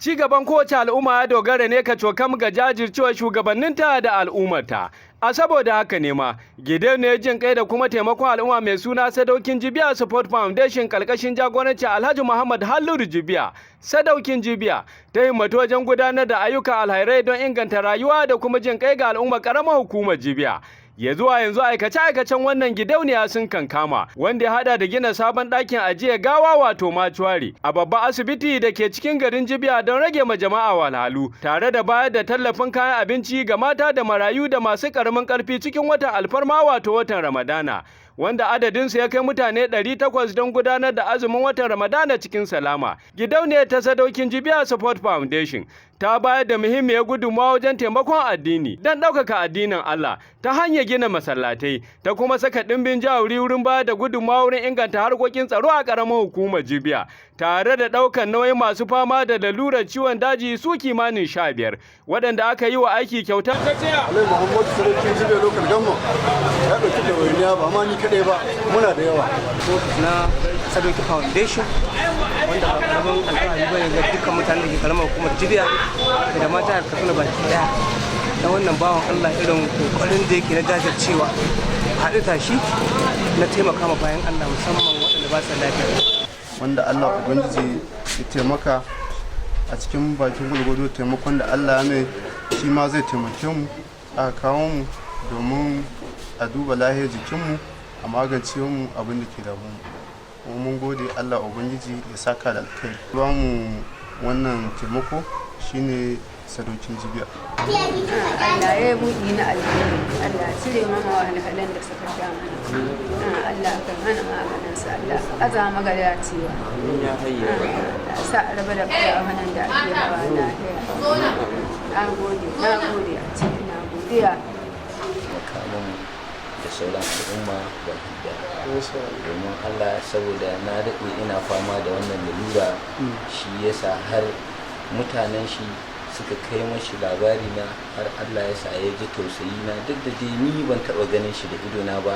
Ci gaban kowace al'umma ya dogara ne kacokam ga jajircewar shugabanninta da al'ummarta. A saboda haka ne ma, gidauniyar jin kai da kuma taimakon al'umma mai suna Sadaukin Jibiya Support Foundation, karkashin jagorancin Alhaji Muhammad Halluru Jibiya, Sadaukin Jibiya, ta himmatu wajen gudanar da ayyukan alhairai don inganta rayuwa da kuma jin kai ga al'umma karamar hukumar Jibiya. Ya zuwa yanzu, aikace-aikacen wannan gidauniya sun kankama, wanda ya hada da gina sabon ɗakin ajiye gawa, wato mortuary, a babban asibiti da ke cikin garin Jibiya don rage ma jama'a wahalhalu, tare da bayar da tallafin kayan abinci ga mata da marayu da masu ƙaramin ƙarfi cikin watan alfarma, wato watan Ramadana, wanda adadinsu ya kai mutane 800 don gudanar da azumin watan Ramadana cikin salama. Gidauniyar ta Sadaukin Jibiya Support Foundation ta bayar da muhimmiyar gudunmawa wajen taimakon addini don ɗaukaka addinin Allah ta hanyar gina masallatai, ta kuma saka ɗimbin jari wurin bayar da gudunmawa wurin inganta harkokin tsaro a ƙaramar hukumar Jibiya, tare da ɗaukar nauyin masu fama da lalurar ciwon daji su kimanin 15, waɗanda aka yi wa aiki kyauta. Alhaji Muhammadu Sarkin Jibiya Local Government ya ɗauki ɗawainiya, ba ma ni kaɗai ba, muna da yawa. Ofis na Sadauki Foundation, wanda ba karamin alfahari bane ga dukkan mutanen da ke karamar hukumar Jibiya da ma jihar Katsina baki daya, na wannan bawan Allah, irin kokarin da yake na jajircewa, haɗu tashi na taimaka ma bayan Allah, musamman waɗanda ba su lafiya. Wanda Allah Ubangiji ya taimaka a cikin bakin gwargwado taimakon da Allah ya mai, shi ma zai taimake mu. Aka kawo mu domin a duba lahiyar jikinmu, a magance mu abin da ke damu mu. Kuma mun gode, Allah Ubangiji ya saka da alkhairi. Ba mu wannan taimako shine Sadaukin Jibiya. Allah ya yi buɗi na alheri, Allah ya cire mana wahalhalun da suka sha mana, Allah ka mana maganin sa, Allah ka aza maga dacewa, Allah sa a raba da ƙafafunan da ake hawa lafiya. Na gode, na gode, a ce ina godiya. Makamin da sauran al'umma baki daya, domin Allah, saboda na daɗe ina fama da wannan lalura, shi yasa har mutanen shi suka kai mashi labari na, har Allah ya sa ya ji tausayi na, duk da dai ni ban taɓa ganin shi da idona ba.